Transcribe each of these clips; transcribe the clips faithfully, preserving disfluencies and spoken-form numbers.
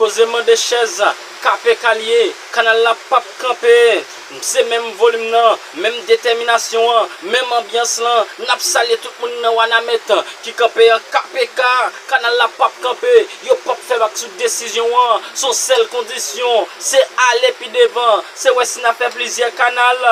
Koze mande chèz, K P K l ye, kanal la p ap kanpe. Se menm volim nan, menm detèminasyon an, menm anbyans lan. N ap salye tout moun nan Wanament ki kanpe an K P K. Kanal la p ap kanpe, yo p ap fè bak sou desizyon an. Se yon sèl kondisyon, se ale pi devan. Se wè si n a fè plizyè kanal,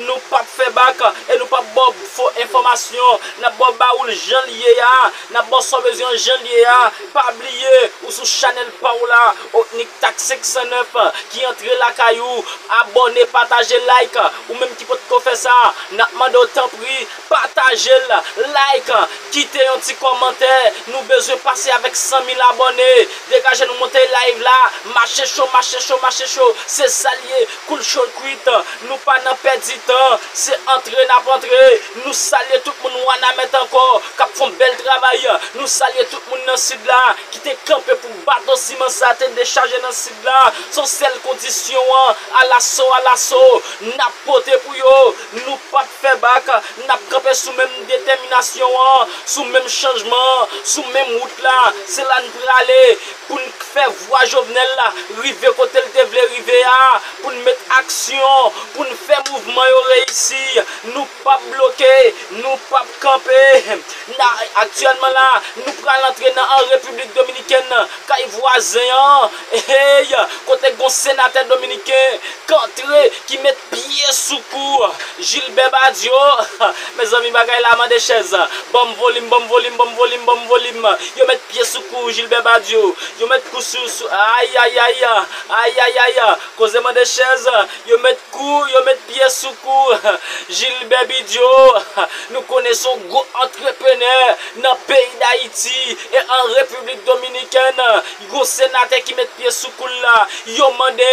nou p ap fè bak e nou p ap ba w fo enfòmasyon. N ap ba w bawoul jan l ye a, n ap ba w sa w bezwen an jan l ye a. Pa bliye, ou sou chanèl pa w la, Otnik Tak senk san nèf ki antre lakay ou. Abòne, pataje, like. Ou menm ki potko fè sa, n ap mande w tanpri, pataje l, like, kite yon ti kòmantè. Nou bezwen pase avèk san mil abòne. Degaje nou monte live la. Mache cho, mache cho, mache cho. Se sa l ye. Koul cho kwit. Nou pa nan pèdi tan. Se antre n ap antre. Nou salye tout moun Wanament ankò k ap fè yon bèl travay. Nou salye tout moun nan Sid la ki te kanpe pou bato siman sa te dechaje nan Sid la. Se yon sèl kondisyon an, alaso, alaso, n ap pote pou yo. Nou p ap fè bak, n ap kanpe sou menm detèminasyon an, sou menm chanjman an, sou menm wout la. Se la n prale pou n fè vwa Jovenel la rive kote l te vle rive a, pou n met aksyon, pou n fè mouvman yo reyisi. Nou p ap bloke, nou p ap kanpe. Na, aktyèlman la, nou pral antre nan, an Repiblik Dominikèn, kay vwazen an, hey, kote gon senatè dominiken k antre, ki met pye sou kou Gilbert Badio. Mezanmi, bagay la mande chèz. Ban m volim, ban m volim, ban m volim, ban m volim. Yo met pye sou kou Gilbert Badio. Yo met kou sou, sou, ay, ay, ay, ay, ay, ay, ay. Koze mande chèz. Yo met kou, yo met pye sou kou Gilbert Bidio. Nou konnen se yon gwo antreprenè nan peyi Dayiti e an Repiblik Dominikèn. Gwo senatè ki met pye sou kou l la. Yo mande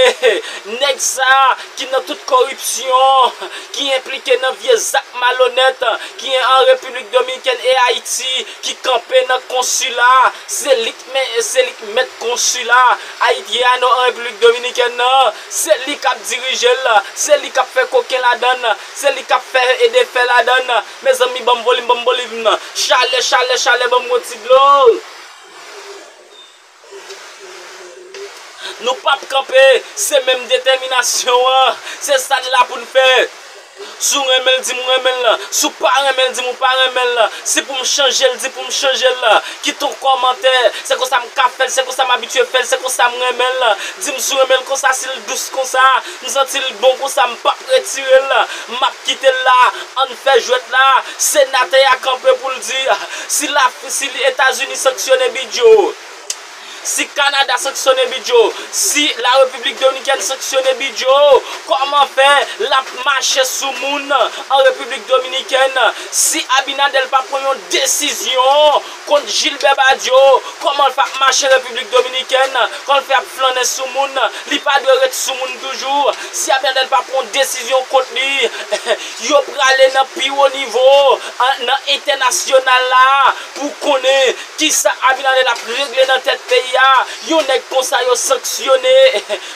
nèg sa ki nan tout koripsyon, ki enplike nan vye zak malonèt, ki an Repiblik Dominikèn e Ayiti, ki kanpe nan konsila, se li k men, se li k mèt konsila ayityen an Repiblik Dominikèn nan. Se li k ap dirije l, se li k ap fè koken ladann, se li k ap fè e defè ladann. Mezanmi, ban m volim, ban m volim. Chalè, chalè, chalè, ban m yon ti dlo. Nou p ap kanpe, se menm detèminasyon an, se sa n la pou n fè. Si w renmen l, di m w renmen l. Si w pa renmen l, di m w pa renmen l. Si pou m chanje l, di pou m chanje l. Kite yon kòmantè. Se konsa m ka fè l, se konsa m abitye fè l, se konsa m renmen l. Di m si w renmen l konsa, si l dous konsa, m santi l bon konsa, m p ap retire l. M ap kite l la, ann fè jwèt la. Senatè a kanpe pou l di, si la, si Etazini sanksyone Bidjo, si Kanada sanksyone Bidjo, si la Repiblik Dominikèn sanksyone Bidjo, kòman fè l ap mache sou moun an Repiblik Dominikèn? Si Abinader pa pran yon desizyon kont Gilbert Badio, kòman l fè ap mache Repiblik Dominikèn? Kòman l fè ap flannen sou moun? Li pa dwe ret sou moun toujou. Si Abinader pa pran yon desizyon kont li, yo prale nan pi wo nivo, an, nan entènasyonal la, pou konnen kisa Abinader ap regle nan tèt peyi a. Yon nèg konsa yo sanksyone.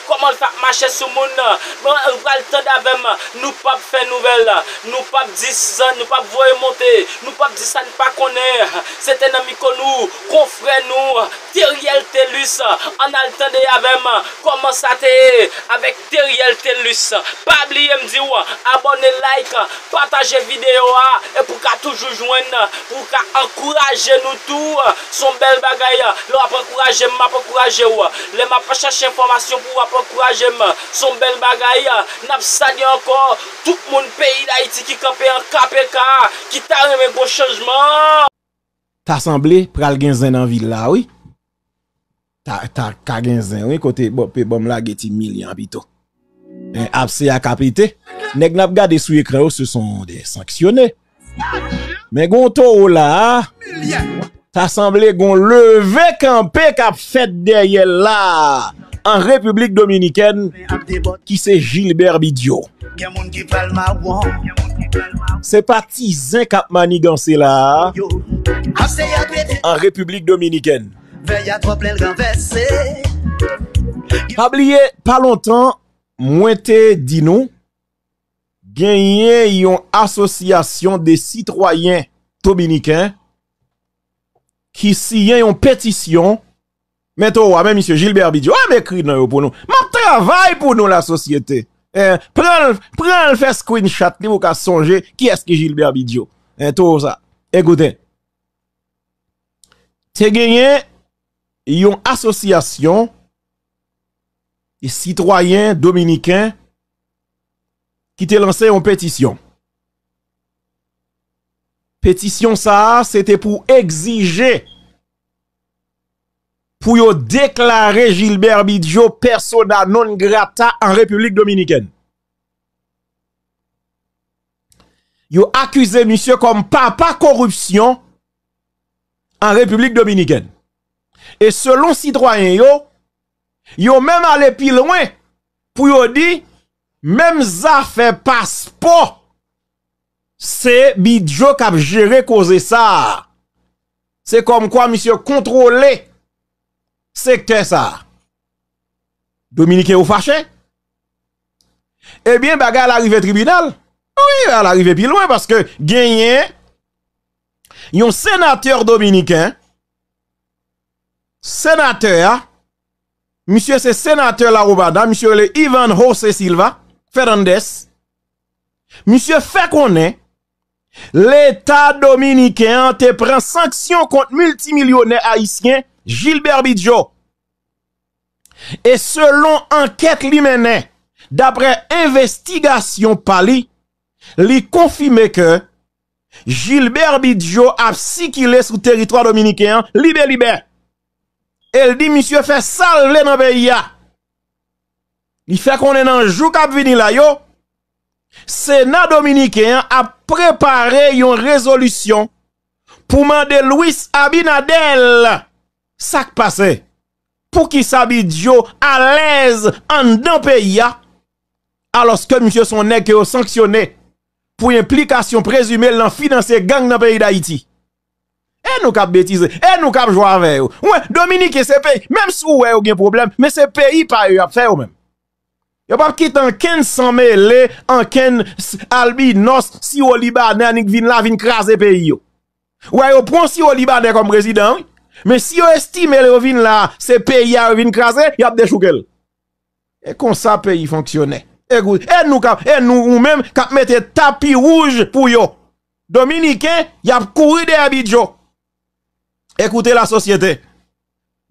Kòman l fè ap mache sou moun? Bon, ou pral tande avè m. Nou p ap fè nouvèl. Nou p ap di sa, nou p ap voye monte. Nou p ap di sa n pa konnen. Se te nan mikwo nou, konfrè nou, Teriel Telus. Ann al tande avè m kòman sa te ye avèk Teriel Telus. Pa bliye m di w, abòne, like, pataje videyo a, e pou w ka toujou jwenn, pou w ka ankouraje nou tou. Se yon bèl bagay. Lè w ap ankouraje m, m ap ankouraje w. Lè m ap chache enfòmasyon pou w ap ankouraje m, se yon bèl bagay. N ap salye ankò tout moun peyi Dayiti ki kanpe an K P K, ki ta renmen gon chanjman. Ta sanble pral gen zen nan vil la, wi. Ta, ta ka gen zen, wi, kote, bon, pe, ban m lage ti milyan pito. Men apse a ka pete. Nèg n ap gade sou ekran yo, se son de sanksyone. Men gon towo la a, ta sanble gon leve kanpe k ap fèt dèyè l la a, an Repiblik Dominikèn, ki se Gilbert Bidjo. Se pa ti zen k ap maniganse la a. An Repiblik Dominikèn. Pa bliye, pa lontan, mwen te di nou, genyen yon asosyasyon de sitwayen dominiken ki siyen yon petisyon Men towo a, men misye Gilbert Bidjo. A, m ekri non yo pou nou. M ap travay pou nou, lasosyete. Eh, pran l, pran l fè screenshot li pou w ka sonje kiyès ki Gilbert Bidjo. Eh, towo sa. Ekoute. Te genyen yon asosyasyon sitwayen dominiken ki te lanse yon petisyon. Petisyon sa a, se te pou egzije pou yo deklare Gilbert Bidjo persona non grata an Repiblik Dominikèn. Yo akize misye kòm papa koripsyon an Repiblik Dominikèn. E selon sitwayen yo, yo menm ale pi lwen pou yo di, menm zafè paspò, se Bidjo k ap jere koze sa a. Se kòmkwa misye kontwole sektè sa a. Dominiken yo fache. Ebyen, bagay la rive tribinal. Wi, bagay la rive pi lwen paske genyen yon senatè dominiken, senatè a, misye se senatè Laromada, misye rele Ivan José Silva Fernandez. Misye fè konnen Leta dominiken an te pran sanksyon kont miltimilyonè ayisyen Gilbert Bidjo. E selon ankèt li mennen, daprè envestigasyon pa li, li konfime ke Gilbert Bidjo ap sikile sou teritwa dominiken an libe libe. E l di misye fè sa l vle nan peyi a. Li fè konnen nan jou k ap vini la yo, Sena dominiken an ap prepare yon rezolisyon pou mande Luis Abinader sa k pase. Poukisa Bidjo alèz anndan peyi a, alòske misye se yon nèg ke yo sanksyone pou enplikasyon prezime l nan finanse gang nan peyi Dayiti? E nou k ap betize, e nou k ap jwe avè yo. Wen, Dominiken se peyi, menm si w wè yo gen pwoblèm, men se peyi pa yo y ap fè yo menm. Yo p ap kite ankenn san mele, ankenn s-, albinòs, siwo libanè, annik vin la, vin kraze peyi yo. Ou wè, yo pran siwo libanè kòm prezidan, wi. Men si yo estime lè yo vin la, se peyi a yo vin kraze, y ap dechouke l. E konsa peyi fonksyone. E gou-, e nou k ap, e nou, ou menm, k ap mete tapi wouj pou yo. Dominiken, y ap kouri dèyè Bidjo. Ekoute lasosyete.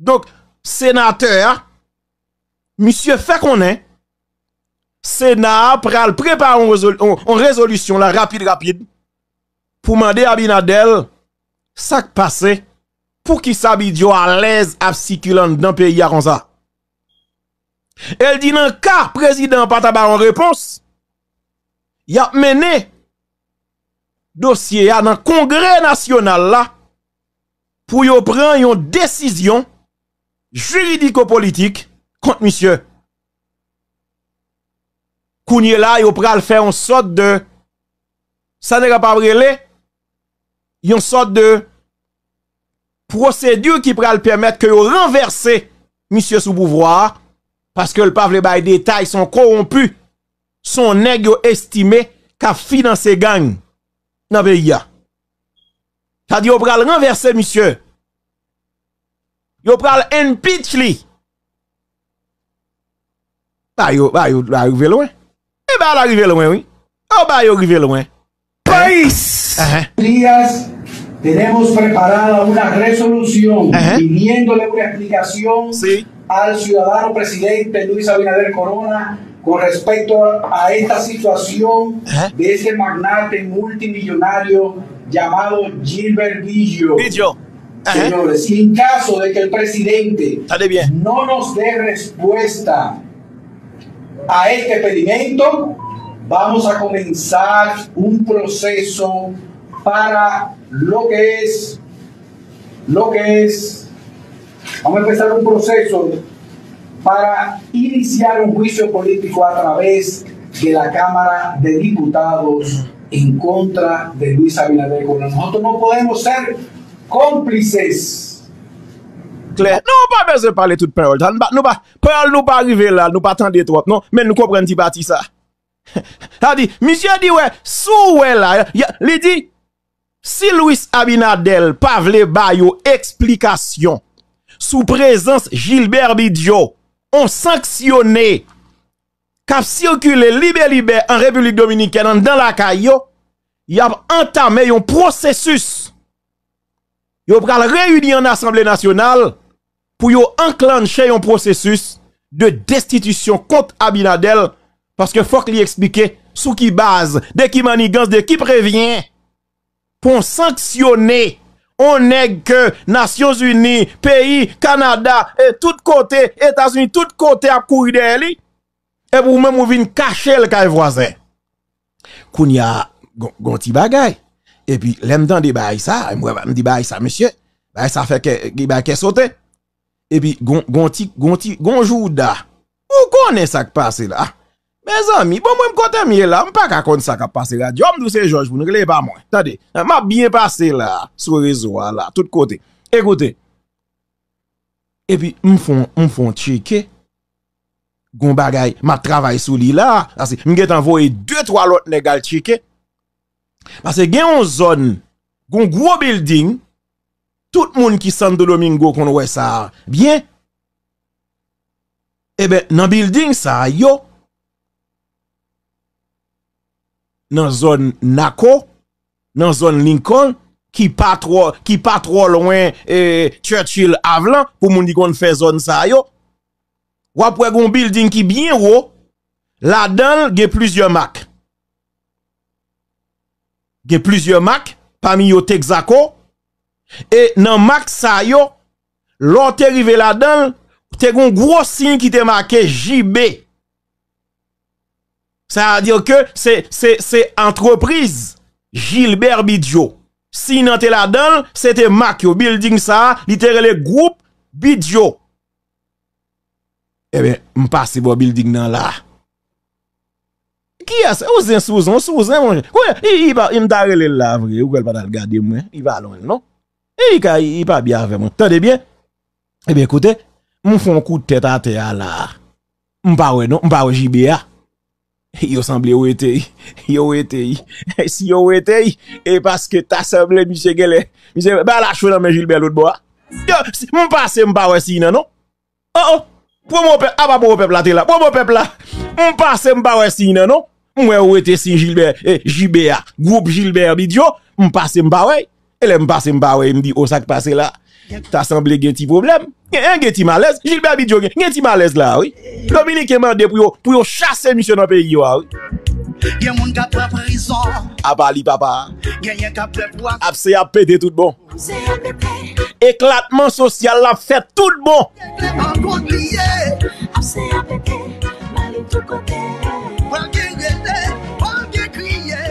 Donk, senatè a, misye fè konnen, Sena a pral prepare yon rezol-, yon, yon rezolisyon la rapid, rapid, pou mande Abinader sa k pase, poukisa Bidjo alèz ap sikile anndan peyi a konsa. E l di nan ka prezidan an pa ta ba yon repons, y ap mennen dosye a nan Kongrè Nasyonal la pou yo pran yon desizyon jiridiko-politik kont misye. Kounye la, yo pral fè yon sòt de, sa nèg la p ap rele, yon sòt de pwosedi ki pral pèmèt ke yo ranvèse misye sou pouvwa a, paske l pa vle bay detay, se yon kowonpi, se yon nèg yo estime k ap finanse gang nan peyi a. Sa di yo pral ranvèse misye. Yo pral impeach li. Ba yo, ba yo, ba yo rive lwen. E ba la rive lwen, wi. O ba yo rive lwen. País. Ajá. Días tenemos preparada una resolución, ajá, pidiéndole una explicación, sí, al ciudadano presidente Luis Abinader Corona con respecto a esta situación, ajá, de ese magnate multimillonario llamado Gilbert Bidjo. Bidjo. Ajá. Señores, y en caso de que el presidente, está de bien, no nos dé respuesta a este pedimento, vamos a comenzar un proceso para lo que es, lo que es, vamos a empezar un proceso para iniciar un juicio político a través de la Cámara de Diputados en contra de Luis Abinader Corona. Nosotros no podemos ser cómplices. Klè. Non, ou pa bezwen pale tout pawòl sa. Nou pa, nou pa, pawòl nou pa rive la, nou pa tande twòp, non. Men nou konprann ti pati sa. Sa di, misye di, wè, si w wè la, y a, li di, si Luis Abinader pa vle ba yo eksplikasyon sou prezans Gilbert Bidjo, on sanksyone k ap sikile libelibè an Repiblik Dominikèn anndan lakay yo, y ap antame yon pwosesis. Yo pral reyini an Asanble Nasyonal pou yo anklanche yon pwosesis de destitisyon kont Abinader, paske fòk li eksplike sou ki baz, de ki mannigans, de ki prevyen pou w sanksyone on nèg ke Nasyonzini, peyi, Kanada, e tout kote, Etazini, tout kote ap kouri dèyè li, epi ou menm ou vin kache l kay vwazen. Kounye a, gon, gon ti bagay. Epi, lè m tande bagay sa, m wè, m di bagay sa, mesye, bagay sa fè kè, bagay kè sote. Epi, gon, gon ti, gon ti, gon jouda. Ou konnen sa k pase la. Mezanmi, bon, mwen, m kote m ye la, m pa ka konn sa k ap pase radyo. M di w se Jòj pou nou rele, e pa mwen. Tande, m ap byen pase la, sou rezo a la, tout kote. Ekoute. Epi, m fon, m fon tcheke. Gon bagay, m ap travay sou li la. Paske m gentan voye de, twa lòt nèg al tcheke. Paske gen yon zòn, gon gwo bilding, tout moun ki Santo Domingo konn wè sa byen. Eben, nan bilding sa yo, nan zòn Nako, nan zòn Lincoln, ki pa twò, ki pa twò lwen, e, Churchill Ave lan, pou moun ki konn fè zòn sa yo. W ap wè gon bilding ki byen wo, ladan l gen plizyè mak. Gen plizyè mak, pami yo Texaco, e nan mak sa yo, lè w te rive ladan l, te gon gwo siy ki te make J B. Sa vle di ke se, se, se antrepriz Gilbert Bidjo. Siy nan te ladan l, se te mak yo. Bilding sa a, li te rele Gwoup Bidjo. Ebyen, m pase bò bilding nan la. Kiyès? Ou zen sou zen, ou sou zen, monchè. Kounye, i, i pa, m ta rele l la vre, ou kwè l pa t al gade mwen, i pa lwen, non? E i ka, i pa byen avè mwen. Tande byen. Ebyen, koute, m fè yon kout tèt atè a la. M pa wè, non, m pa wè J B a. Yo sanble wete, yo wete. Si yo wete, e paske ta sanble misye genlè, misye ba la cho nan men Gilbert lòt bò a. Yo, si, m pase, m pa wè siy nan, non. Oh, oh. Pwomo pèp, apa pwomo pèp la te la? Pwomo pèp la. M pase, m pa wè siy nan, non. M wè ou wete siy Gilbert, eh, J B a. Gwoup Gilbert Bidjo, m pase, m pa wè. E lè m pase, m pa wè, m di, oh, sa k pase la? Ta sanble gen ti pwoblèm. Gen, gen ti malèz. Gilbert Bidjo gen, gen ti malèz la, wi. Dominiken mande pou yo, pou yo chase misye nan peyi yo a, wi. Gen moun k ap pran prizon. Apa li, papa. Genyen k ap fè pwa. Apse ap pete tout bon. Eklatman sosyal la fèt tout bon. Pral gen rele, pral gen kriye.